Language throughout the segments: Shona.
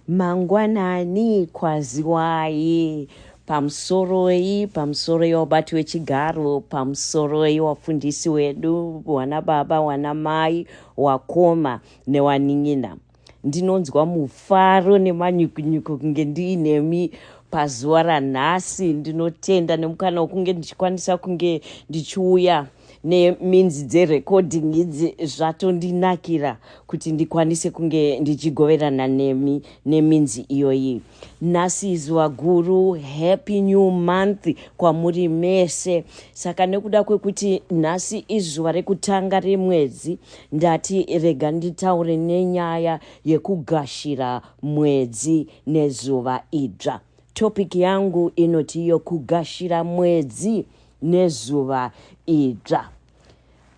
Mangwanani, kwaziwai, pamusoroi, pamusoroi wabati wechigaro, pamusoroi wafundisi wedu, wana baba, wana mai, wakoma newanin'ina. Ndinonzwa mufaro nemanyukunyuku kunge ndiinemi pazuva ranhasi. Ndinotenda nemukana wekunge ndichikwanisa kunge ndichiuya neminzi dzerecording idzi. Zvatondinakira kuti ndikwanise kunge ndichigoverana nemi neminzi iyoyi. Nhasi izuva guru, happy new month kwamuri mese. Saka nekuda kwekuti nhasi izuva rekutanga remwedzi, ndati rega nditaure nenyaya yekugashira mwedzi nezuva idzva. Topic yangu inoti iyo kugashira mwedzi nezuva idzva.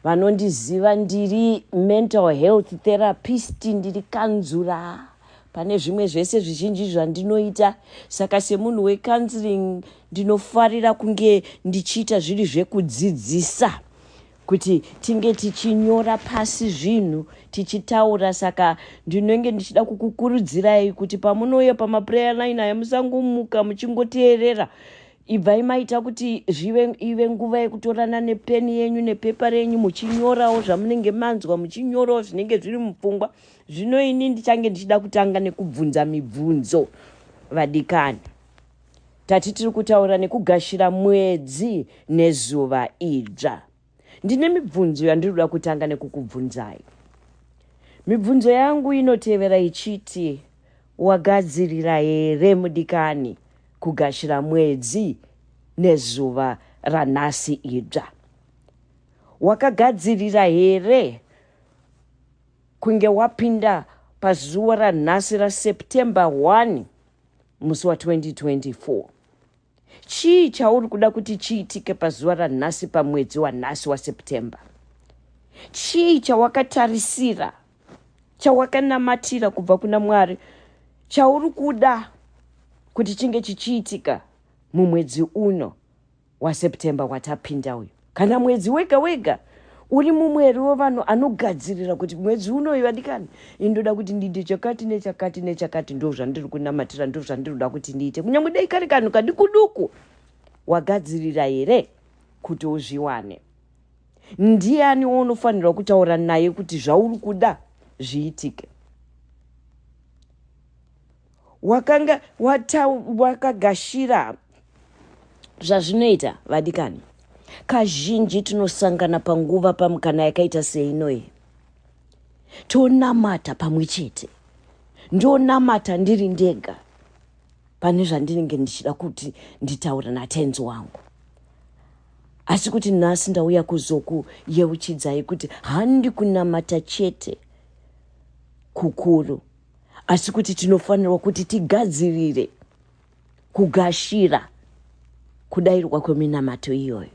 Vanondiziva, ndiri mental health therapist, ndiri kanzura, pane zvimwe zvese zvizhinji zvandinoita. Saka semunhu wecounseling, ndinofarira kunge ndichiita zviri zvekudzidzisa, kuti tinge tichinyora pasi zvinhu, tichitaura. Saka ndinenge ndichida kukukurudzirai kuti pamunouya pamaprayer line aya, musangomuka muchingoteerera. Ibvai maita kuti zvive ive nguva yekutorana nepeni yenyu nepepa renyu, muchinyorawo zvamunenge manzwa, muchinyorawo zvinenge zviri mupfungwa. Zvino ini ndichange ndichida kutanga nekubvunza mibvunzo, vadikani. Tati tiri kutaura nekugashira mwedzi nezuva idzva. Ndine mibvunzo yandiri kuda kutanga nekukubvunzai. Mibvunzo yangu inotevera ichiti: wagadzirira here, mudikani, kugashira mwedzi nezuva ranhasi idzva? Wakagadzirira here kunge wapinda pazuva ranhasi raSeptember 1 musi wa2024? Chii chauri kuda kuti chiitike pazuva ranhasi, pamwedzi wanhasi waSeptember? Chii chawakatarisira, chawakanamatira kubva kuna Mwari, chauri kuda kuti chinge chichiitika mumwedzi uno waSeptember watapinda uyu? Kana mwedzi wega wega uri mumweri wevanhu anogadzirira kuti mwedzi unoyu, vadikani, indoda kuti ndiite chakati nechakati nechakati, ndo zvandiri kunamatira, ndo zvandiri kuda kuti ndiite, kunyange dai kari kanhu kaduku duku. Wagadzirira here kuti uzviwane? Ndiani waunofanirwa kutaura naye kuti zvauri kuda zviitike? Wakanga wakagashira zvazvinoita, vadikani? Kazhinji tinosangana panguva pamukana yakaita seinoyi, tonamata pamwe chete. Ndonamata ndiri ndega pane zvandinenge ndichida kuti nditaura natenzi wangu, asi kuti nhasi ndauya kuzokuyeuchidzai kuti handi kunamata chete kukuru, asi kuti tinofanirwa kuti tigadzirire kugashira kudayirwa kweminamato iyoyo.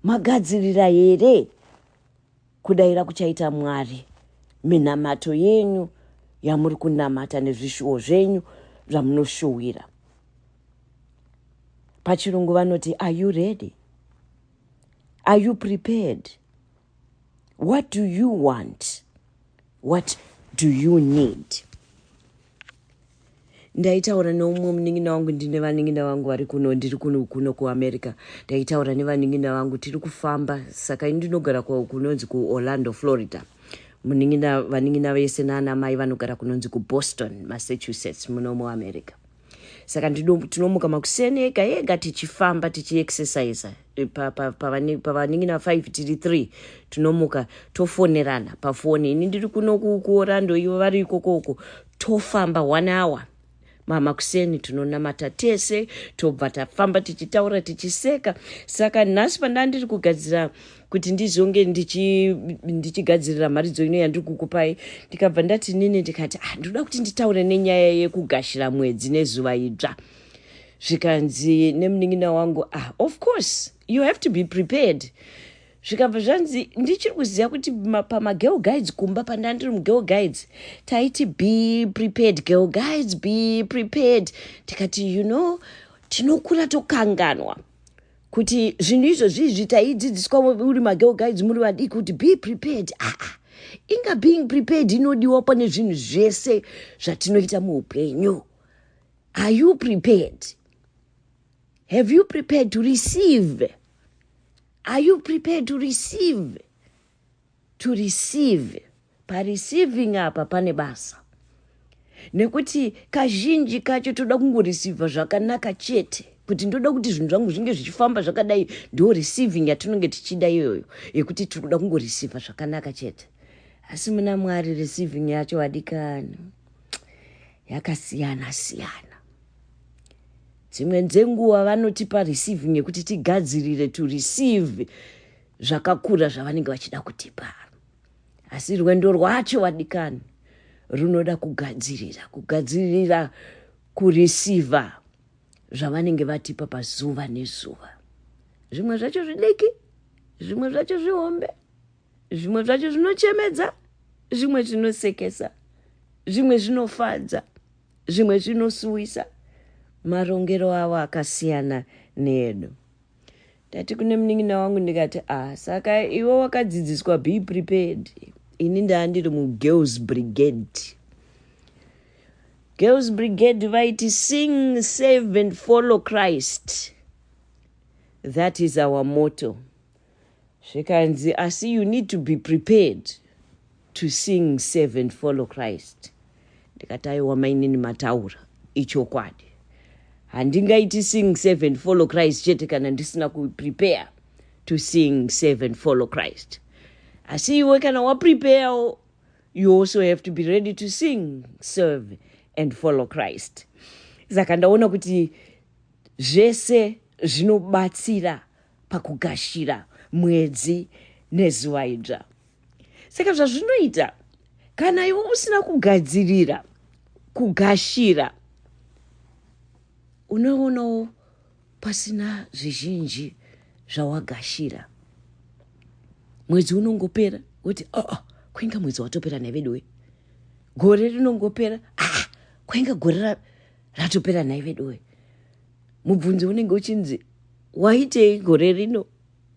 Magadzirira here kudayira kuchaita Mwari minamato yenyu yamuri kunamata nezvishuwo zvenyu zvamunoshuwira? Pachirungu vanoti, "Are you ready? Are you prepared? What do you want? What do you need?" Ndaitaura neumwe munin'ina wangu. Ndine vanin'ina vangu vari kuno, ndiri kuno kuAmerica. Ndaitaura nevanin'ina vangu, tiri kufamba. Saka ini ndinogara kunonzi kuOrlando, Florida. Munin'ina, vanin'ina vese naana mai vanogara kunonzi kuBoston, Massachusetts, muno muAmerica. Saka tinomuka makuseni ega ega, tichifamba, tichiexercisa. Pavanin'ina 5 tiri 3. Tinomuka, tofonerana pafoni. Ini ndiri kuno kuOrlando, ivo vari ikokoko. Tofamba one hour mamakuseni, tinonamata tese, tobva tafamba tichitaura, tichiseka. Saka nhasi pandaa ndiri kugadzira kuti ndizonge ndichigadzirira mharidzo ino yandiri kukupai, ndikabva ndati nini, ndikati, "Ah, ndinoda kuti nditaure nenyaya yekugashira mwedzi nezuva idzva." Zvikanzi nemunin'ina wangu, "Ah, of course you have to be prepared." Zvikabva zvanzi, ndichiri kuziva kuti pamagirl guides kumba, pandandiri mugirl guides, taiti, "Be prepared, girl guides, be prepared." Tikati, tinokura tokanganwa kuti zvinhu izvozvi izvi taidzidziswa uri magirl guides, muri vadiki, kuti be prepared. Ah, ah. Inga being prepared inodiwa pane zvinhu zvese zvatinoita muupenyu. Are you prepared? Have you prepared to receive? Are you prepared to receive? To receive. Pareceiving apa pane basa, nekuti kazhinji kacho toda kungoreceiva zvakanaka chete, kuti ndoda kuti zvinhu zvangu zvinge zvichifamba zvakadai. Ndo receiving yatinonge tichida iyoyo, yekuti tiri kuda kungoreceiva zvakanaka chete. Asi muna Mwari receiving yacho, vadikani, yakasiyana siyana. Dzimwe dzenguva vanotipa receiving yekuti tigadzirire to receive zvakakura zvavanenge vachida kutipa. Asi rwendo rwacho, vadikani, runoda kugadzirira, kugadzirira kureceiva zvavanenge vatipa pazuva nezuva. Zvimwe zvacho zvidiki, zvimwe zvacho zvihombe, zvimwe zvacho zvinochemedza, zvimwe zvinosekesa, zvimwe zvinofadza, zvimwe zvinosuwisa. Marongero avo akasiyana needu. Ndati kune munin'ina wangu, ndikati, "Ah, saka iwe wakadzidziswa be prepared. Ini ndaa ndiri mugirls brigade. Girls brigade vaiti sing, save and follow Christ. That is our motto." Zvikanzi, "Asi you need to be prepared to sing, save and follow Christ." Ndikati, "Aiwa mainini, mataura ichokwadi. Handingaiti sing, save and follow Christ chete kana ndisina kuprepare to sing, save and follow Christ. Asi iwe kana waprepare, you also have to be ready to sing, serve and follow Christ." Saka ndaona kuti zvese zvinobatsira pakugashira mwedzi nezuva idzva. Saka zvazvinoita, kana iwe usina kugadzirira kugashira, unoonawo pasina zvizhinji zvawagashira. Mwedzi unongopera, woti, "Oh, oh, kwainga mwedzi watopera naiveduwe." Gore rinongopera, "Ah, kwainga gore ratopera naiveduwe." Mubvunzo unenge uchinzi, "Waitei gore rino?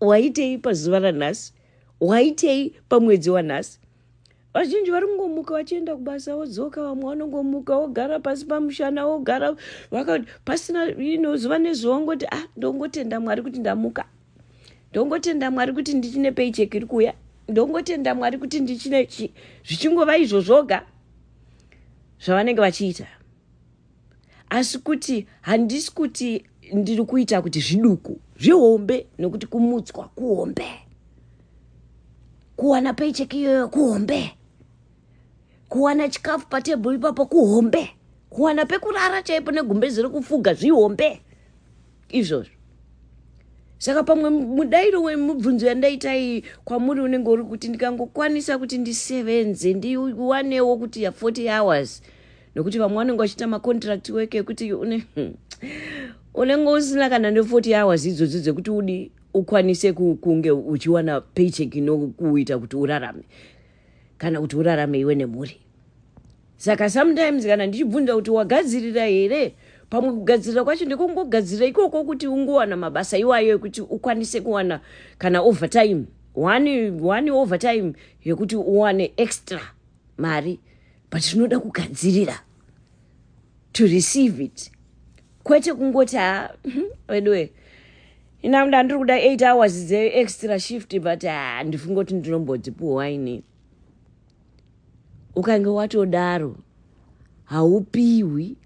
Waitei pazuva ranhasi? Waitei pamwedzi wanhasi?" Vazhinji vari kungomuka vachienda kubasa, wodzoka. Vamwe vanongomuka, wogara pasi pamushana, wogara pasina ino zuva nezuva, wongoti, "Ah, ndongotenda Mwari kuti ndamuka. Ndongotenda Mwari kuti ndichine paycheck iri kuuya. Ndongotenda Mwari kuti ndichine chi." Zvichingova izvo zvoga zvavanenge vachiita. Asi kuti handisi kuti ndiri kuita kuti zviduku, zvihombe, nekuti kumutswa kuhombe, kuwana paycheck iyoyo kuhombe, kuwana chikafu patebhuru ipapo kuhombe, kuwana pekurara chaipo negumbezi rekufuga zvihombe izvozvo. Saka pamwe mudairo wemubvunzo yandaitai kwamuri unenge uri kuti ndikangokwanisa kuti ndisevenze, ndiwanewo kuti ya 40 hours, nokuti vamwe vanenge vachiita macontract work ekuti unenge usina kana ne40 hours idzodzo dzekuti udi ukwanise kunge uchiwana paycheck inokuita kuti urarame, kana kuti urarame iwe nemhuri. Saka sometimes kana ndichibvunza kuti wagadzirira here, pamwe kugadzirira kwacho ndekungogadzirira ikoko kuti ungowana mabasa iwayo ekuti ukwanise kuwana kana overtime, one overtime yekuti uwane extra mari. But zvinoda kugadzirira to receive it, kwete kungoti, "Ha, weduwe, ina ndiri kuda 8 hours dzeextra shift, but ha, ndifunga kuti ndinombodzipuhwa ini." Ukange watodaro, haupiwi,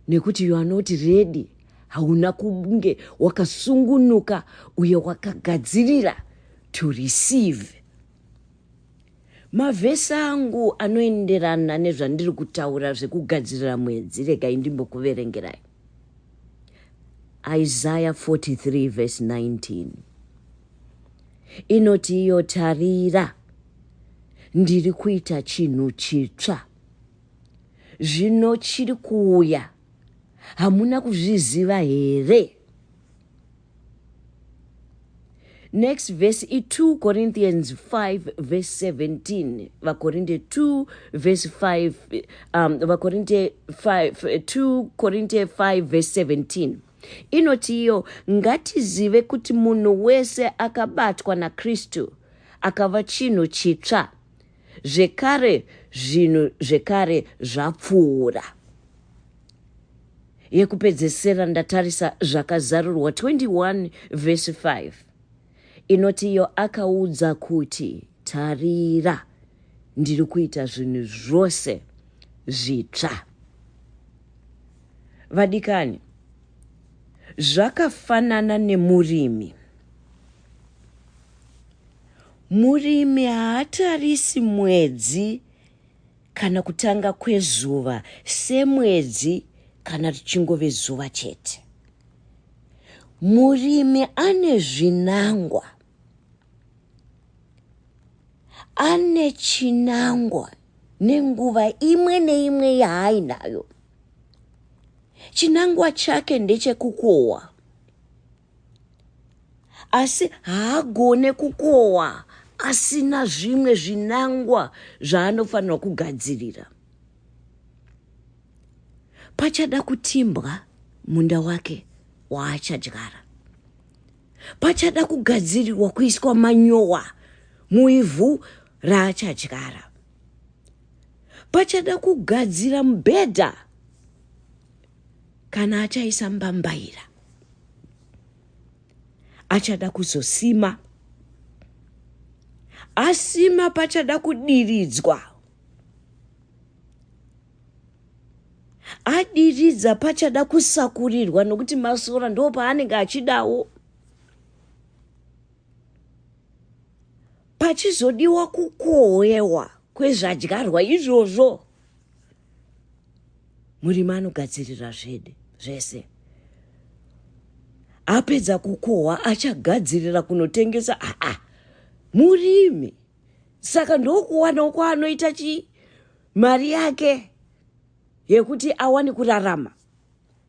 nekuti you are not ready. Hauna kunge wakasungunuka uye wakagadzirira to receive. Mavhesi angu anoenderana nezvandiri kutaura zvekugadzirira mwedzi, regai ndimbokuverengerai. Isaiah 43 verse 19 inoti iyo, "Tarira, ndiri kuita chinhu chitsva. Zvino chiri kuuya. Hamuna kuzviziva here?" Next verse i2 Corinthians 5 verse 17. Vakorinte 2 verse 5, Vakorinte 5, 2 Korinte 5 verse 17 inoti iyo, "Ngatizive kuti munhu wese akabatwa naKristu akava chinhu chitsva. Zvekare zvinhu zvekare zvapfuura. Yekupedzesera ndatarisa Zvakazarurwa 21 vhesi 5 inoti iyo akaudza kuti tarira ndiri kuita zvinhu zvose zvitsva. Vadikani, zvakafanana nemurimi. Murimi haatarisi mwedzi kana kutanga kwezuva semwedzi kana richingove zuva chete. Murimi ane zvinangwa, ane chinangwa nenguva imwe neimwe yaainayo. Chinangwa chake ndechekukohwa, asi haagone kukohwa asina zvimwe zvinangwa zvaanofanirwa kugadzirira. Pachada kutimbwa munda wake waachadyara, pachada kugadzirirwa kuiswa manyowa muivhu raachadyara, pachada kugadzira mubhedha kana achaisa mbambaira, achada kuzosima, asima pachada kudiridzwa, adiridza pachada kusakurirwa nokuti masora ndo paanenge achidawo, pachizodiwa kukohwewa kwezvadyarwa izvozvo. Murimi anogadzirira zvede zvese, apedza kukohwa achagadzirira kunotengesa. Aa, murimi saka ndokuwanawo kwaanoita chii mari yake yekuti awane kurarama,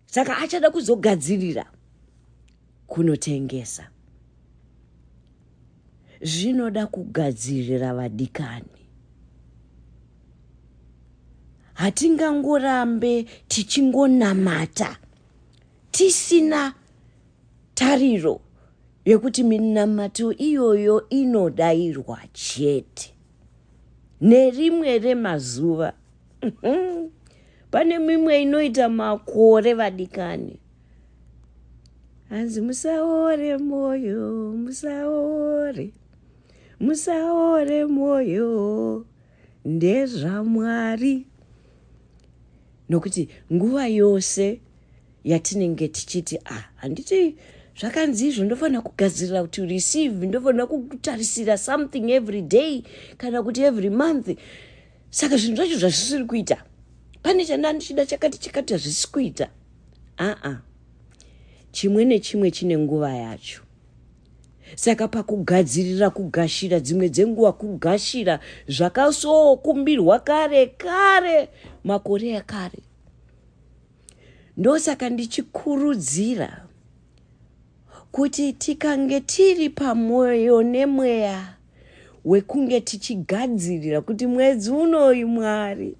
saka achada kuzogadzirira kunotengesa. Zvinoda kugadzirira vadikani. Hatingangorambe tichingonamata tisina tariro yekuti minamato iyoyo inodairwa chete nerimwe remazuva. Pane mimwe inoita makore vadikani. Hanzi musaore moyo, musaore, musaore moyo, ndezvaMwari. Nokuti nguva yose yatinenge tichiti ah, handiti zvakanzi izvo, ndofanira kugadzirira to receive, ndofanira kutarisira something every day kana kuti every month, saka zvinhu zvacho zvazvisiri kuita, pane chandandichida chakati chakati hazvisi kuita. Aa, chimwe nechimwe chine nguva yacho. Saka pakugadzirira kugashira, dzimwe dzenguva kugashira zvakasokumbirwa kare kare, makore akare. Ndosaka ndichikurudzira kuti tikange tiri pamwoyo nemweya wekunge tichigadzirira kuti mwedzi unoyu Mwari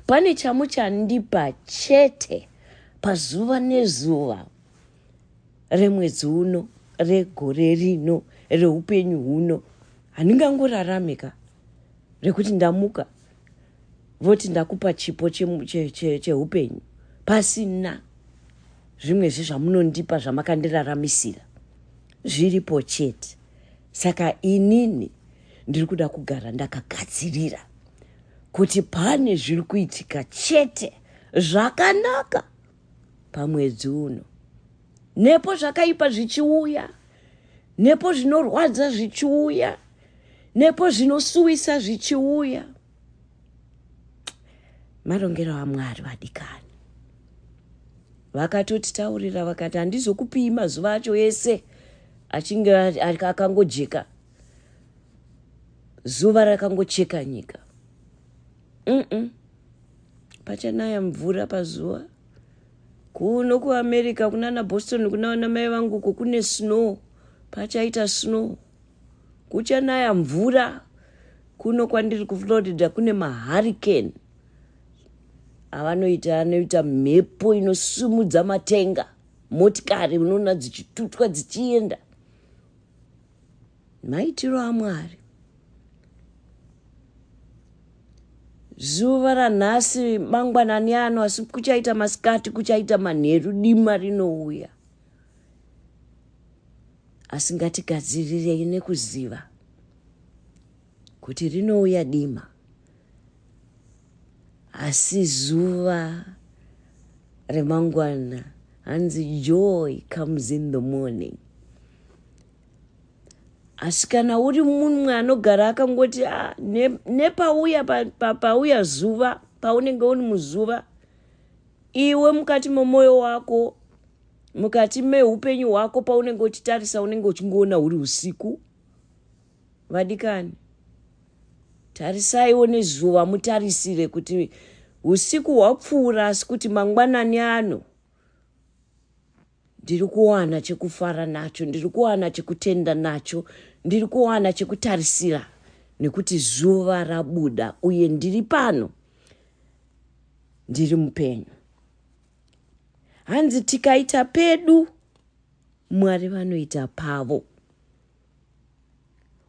pane chamuchandipa chete pazuva nezuva remwedzi uno, regore rino, reupenyu huno. Handingangoraramika rekuti ndamuka voti ndakupa chipo cheupenyu pasina zvimwe zvezvamunondipa zvamakandiraramisira zviripo chete. Saka inini ndiri kuda kugara ndakagadzirira kuti pane zviri kuitika chete zvakanaka pamwedzi uno, nepo zvakaipa zvichiuya, nepo zvinorwadza zvichiuya, nepo zvinosuwisa zvichiuya. Marongero aMwari vadikani, vakatotitaurira vakati handizokupii mazuva acho ese achinge akangojeka, zuva rakangocheka nyika. Pachanaya mvura pazuva. Kuno kuAmerica, kunana Boston, kuna mai vangu uko kune snow, pachaita snow, kuchanaya mvura. Kuno kwandiri kuFlorida kune mahurricane avanoita, anoita mhepo inosumudza matenga, motikari unoona dzichitutwa dzichienda. Maitiro aMwari. Zuva ranhasi mangwanani ano, asi kuchaita masikati, kuchaita manheru, dima rinouya. Asi ngatigadzirirei nekuziva kuti rinouya dima, asi zuva remangwana, hanzi joy comes in the morning. Asi kana uri mumwe anogara akangoti, ah, nepauya pauya zuva, paunenge uri muzuva, iwe mukati memwoyo wako, mukati meupenyu hwako, paunenge uchitarisa, unenge uchingoona huri usiku. Vadikani, tarisaiwo nezuva, mutarisire kuti usiku hwapfuura, asi kuti mangwanani ano ndiri kuwana chekufara nacho, ndiri kuwana chekutenda nacho, ndiri kuwana chekutarisira, nekuti zuva rabuda uye ndiri pano, ndiri mupenyu. Hanzi tikaita pedu, Mwari vanoita pavo.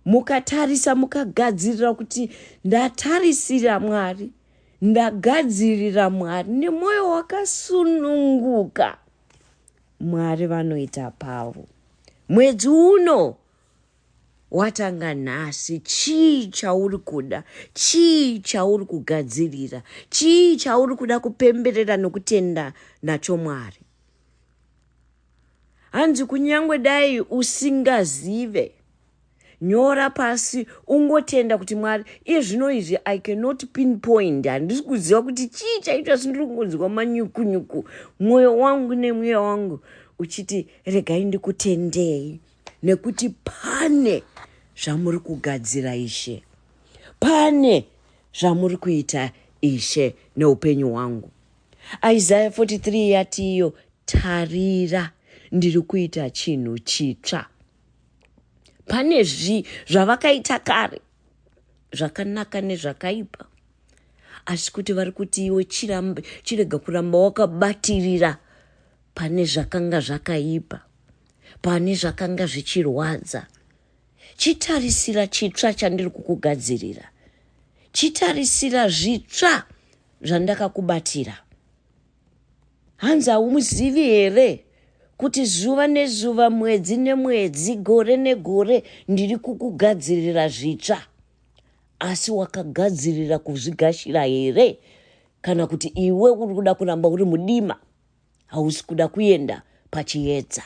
Mukatarisa, mukagadzirira kuti ndatarisira Mwari, ndagadzirira Mwari nemwoyo wakasununguka, Mwari vanoita pavo. Mwedzi uno watanga nhasi, chii chauri kuda? Chii chauri kugadzirira? Chii chauri kuda kupemberera nokutenda nacho Mwari? Hanzi kunyange dai usingazive, nyora pasi, ungotenda kuti Mwari, iye zvino izvi I cannot pinpoint, handisi kuziva kuti chii chaito, asi ndiri kungonzwa manyukunyuku, mwoyo wangu nemweya wangu uchiti regai ndikutendei, nekuti pane zvamuri kugadzira, Ishe, pane zvamuri kuita, Ishe, neupenyu hwangu. Isaya 43 yati iyo, tarira, ndiri kuita chinhu chitsva. Pane zvavakaita kare, zvakanaka nezvakaipa, asi kuti vari kuti iwe chirega kuramba wakabatirira pane zvakanga zvakaipa, pane zvakanga zvichirwadza. Chitarisira chitsva chandiri kukugadzirira, chitarisira zvitsva zvandakakubatira. Hanzi haumuzivi here kuti zuva nezuva, mwedzi nemwedzi, gore negore ndiri kukugadzirira zvitsva? Asi wakagadzirira kuzvigashira here, kana kuti iwe uri kuda kuramba uri mudima, hausi kuda kuenda pachiedza?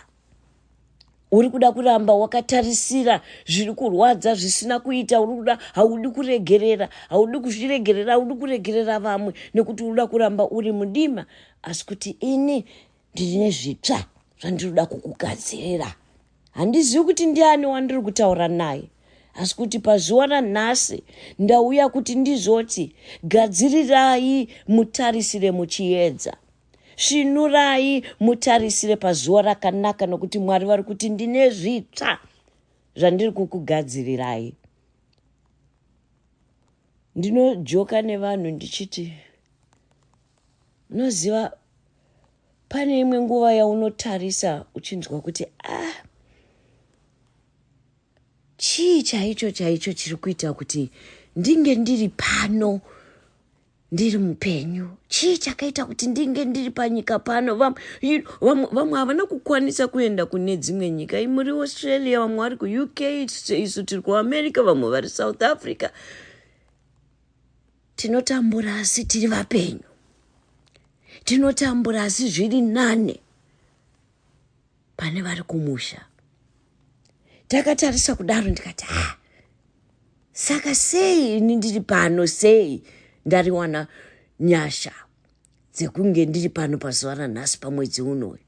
Uri kuda kuramba wakatarisira zviri kurwadza, zvisina kuita. Uri kuda, haudi kuregerera, haudi kuzviregerera, haudi kuregerera vamwe, nekuti uri kuda kuramba uri mudima. Asi kuti ini ndine zvitsva zvandiri kuda kukugadzirira. Handizivi kuti ndiani wandiri kutaura naye, asi kuti pazuva ranhasi ndauya kuti ndizoti gadzirirai, mutarisire muchiedza, svinurai, mutarisire pazuva rakanaka, nokuti Mwari vari kuti ndine zvitsva zvandiri kukugadzirirai. Ndinojoka nevanhu ndichiti, unoziva, pane imwe nguva yaunotarisa uchinzwa kuti, ah, chii chaicho chaicho chiri kuita kuti ndinge ndiri pano, ndiri mupenyu? Chii chakaita kuti ndinge ndiri panyika pano? Vamwe havana kukwanisa kuenda kune dzimwe nyika. Muri Australia, vamwe vari kuUK, isu tiri kuAmerica, vamwe vari South Africa. Tinotambura asi tiri vapenyu, tinotambura asi zviri nane pane vari kumusha. Takatarisa kudaro, ndikati, ha, saka sei ini ndiri pano? Sei ndariwana nyasha dzekunge ndiri pano pazuva ranhasi, pamwedzi unoyu?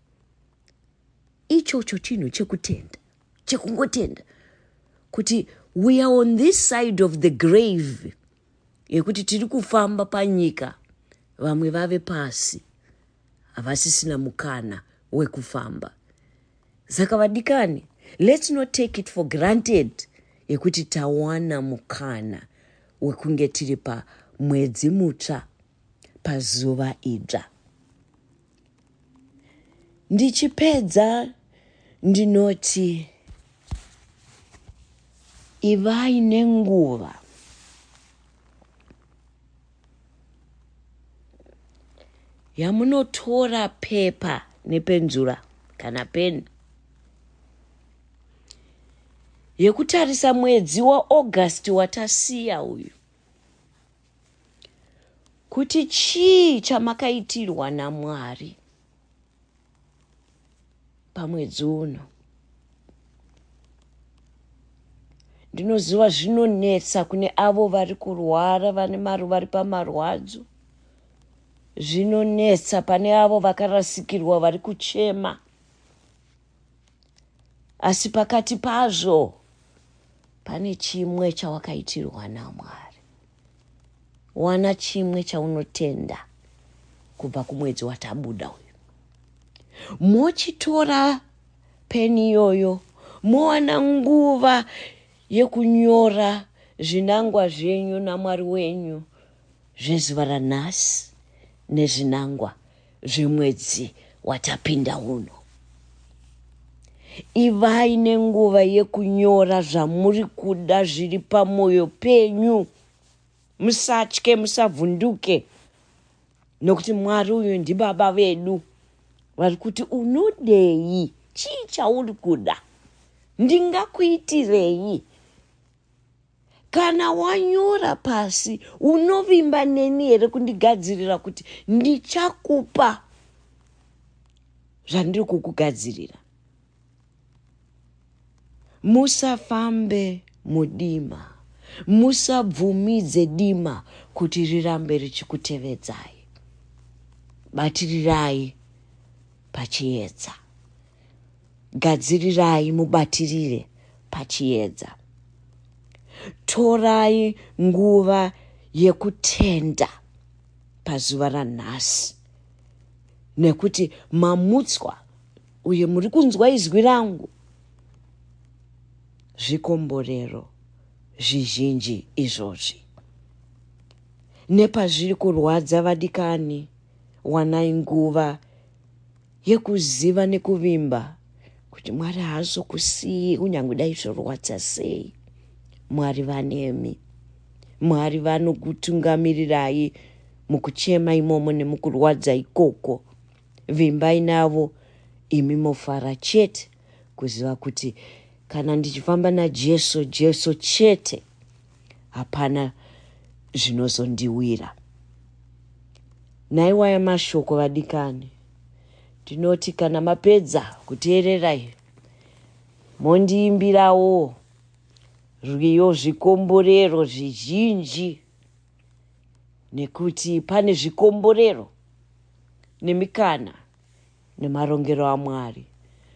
Ichocho chinhu chekutenda, chekungotenda kuti we are on this side of the grave, yekuti tiri kufamba panyika, vamwe vave pasi, havasisina mukana wekufamba. Saka vadikani, let's not take it for granted yekuti tawana mukana wekunge tiri pamwedzi mutsva, pazuva idzva. Ndichipedza ndinoti ivai nenguva. Yamunotora pepa nepenzura kana peni yekutarisa mwedzi waAugust watasiya uyu, kuti chii chamakaitirwa naMwari pamwedzi uno. Ndinoziva zvinonetsa kune avo vari kurwara, vane mari, vari pamarwadzo. Zvinonetsa pane avo vakarasikirwa, vari kuchema. Asi pakati pazvo pane chimwe chawakaitirwa naMwari. Wana chimwe chaunotenda kubva kumwedzi watabuda uyu. Mochitora peni iyoyo, mowana nguva yekunyora zvinangwa zvenyu naMwari wenyu zvezuva ranhasi nezvinangwa zvemwedzi watapinda uno. Ivai nenguva yekunyora zvamuri kuda zviri pamwoyo penyu. Musatye, musavhunduke, nokuti Mwari uyu ndibaba vedu vari kuti, unodei? Chii chauri kuda? Ndingakuitirei? Kana wanyora pasi, unovimba neni here kundigadzirira kuti ndichakupa zvandiri kukugadzirira? Musafambe mudima. Musabvumidze dima kuti rirambe richikutevedzai. Batirirai pachiedza. Gadzirirai mubatirire pachiedza. Torai nguva yekutenda pazuva ranhasi, nekuti mamutswa uye muri kunzwa izwi rangu. Zvikomborero zvizhinji izvozvi. Nepazviri kurwadza, vadikani, wanai nguva yekuziva nekuvimba kuti Mwari haazokusiyi, kunyange dai zvorwadza sei. Mwari vanemi. Mwari vanokutungamirirai mukuchema imomo nemukurwadza ikoko. Vimbai navo, imi mofara chete kuziva kuti kana ndichifamba naJesu, Jesu chete, hapana zvinozondiwira. Naiwaya mashoko, vadikani, ndinoti kana mapedza kuteererai, mondiimbirawo rwiyo zvikomborero zvizhinji, nekuti pane zvikomborero nemikana nemarongero aMwari,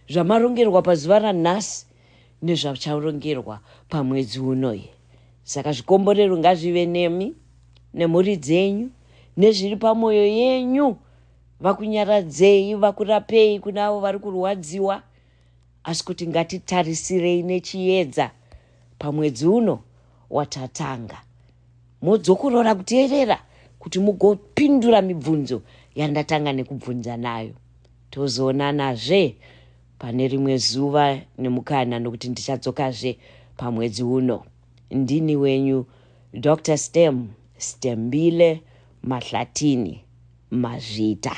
zvamarongerwa pazuva ranhasi nezvacharongerwa pamwedzi unoyi. Saka zvikomborero ngazvive nemi nemhuri dzenyu nezviri pamwoyo yenyu. Vakunyaradzei, vakurapei kuna avo vari kurwadziwa. Asi kuti ngatitarisirei nechiedza pamwedzi uno watatanga. Modzokorora kuteerera kuti mugopindura mibvunzo yandatanga nekubvunza nayo. Tozoonanazve pane rimwe zuva nemukana, nokuti ndichadzokazve pamwedzi uno. Ndini wenyu Dr Stem Stembile Mahlatini. Mazvita.